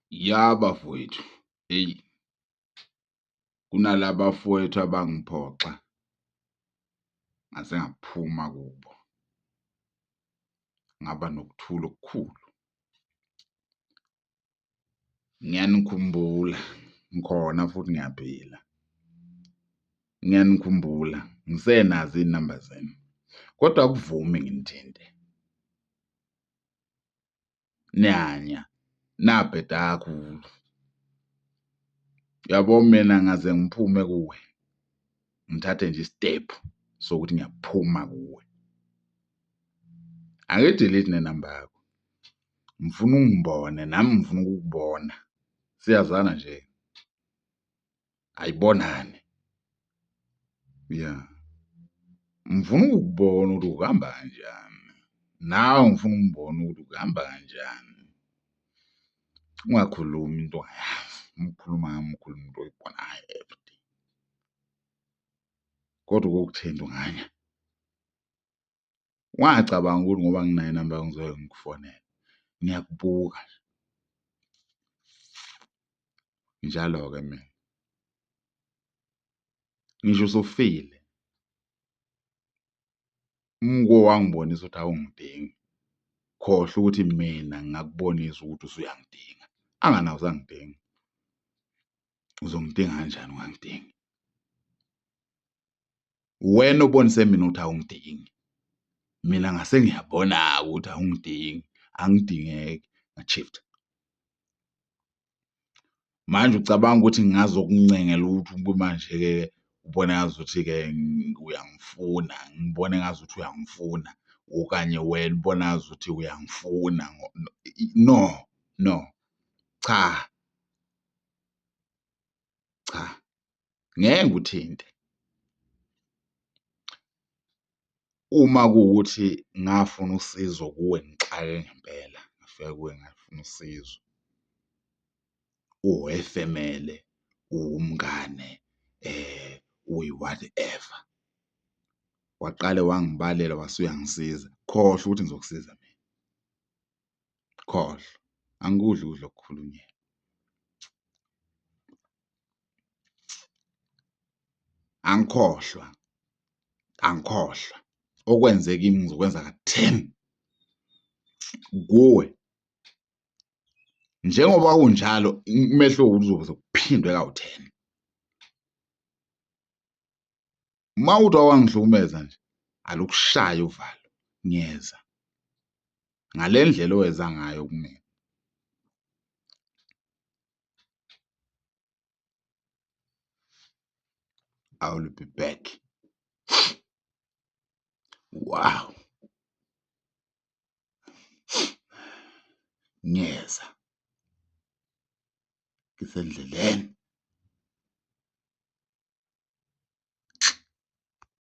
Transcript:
Ya bafowethu, eyi kunala bafowethu abangiphoxa ngase ngaphuma kubo, ngaba nokuthula okukhulu. Ngiyanikhumbula ngikhona futhi ngiyaphila, ngiyanikhumbula ngisenazo iy'namba zenu kodwa akuvumi nginithinte. Niyanya, nabheda kakhulu. Uyabo mina ngaze ngiphume kuwe, ngithathe nje isitephu sokuthi ngiyaphuma kuwe, angiyi-delete nenamba yakho, ngifuna ungibone nami ngifuna ukukubona, siyazana nje, ayibonane, ya. Ngifuna ukukubona ukuthi ukuhamba kanjani, nawe ngifuna ungibone ukuthi ukuhamba kanjani. Ungakhulumi into ongayazi, uma ukhuluma ngami ukhuluma into oyibonayo everyday, kodwa ukukuthinta unganya. Ungacabangi ukuthi ngoba nginayo inamba yakho ngizoke ngikufonele, ngiyakubuka nje. Nginjalo-ke mina. Ngisho usufile, uma uke wangibonisa ukuthi awungidingi, khohlwa ukuthi mina ngingakubonisa ukuthi usuyangidinga. Angani awusangidingi, uzongidinga kanjani ungangidingi? Uwena obonise mina ukuthi awungidingi, mina ngase ngiyabona-ke ukuthi awungidingi, angidingeki, nga-shift-a. Manje ucabanga ukuthi ngingazokuncengela ukuthi manje-ke ubone ngazuthi-ke uyangifuna, ngibone ngazuthi uyangifuna okanye wena ubone ngazuthi uyangifuna no, no, cha, cha, ngeke ngikuthinte. Uma kuwukuthi ngafuna usizo kuwe ngixakeke ngempela, ngafika kuwe ngafuna usizo, uwefemele, uwumngane uyi-whatever, waqale wangibalela wase uyangisiza, khohlwa ukuthi ngizokusiza mina, khohlwa, angikudli ukudla okukhulunyiwe. Angikhohlwa, angikhohlwa, okwenze kimi ngizokwenza ka-ten kuwe. Njengoba kunjalo umehluko ukuthi uzobe sekuphindwe kawu-ten. Uma kuwukuthi wake wangihlukumeza nje, alukushaye uvalo, ngiyeza ngale ndlela oweza ngayo kumina. I will be back. Wow. Ngiyeza, ngisendleleni.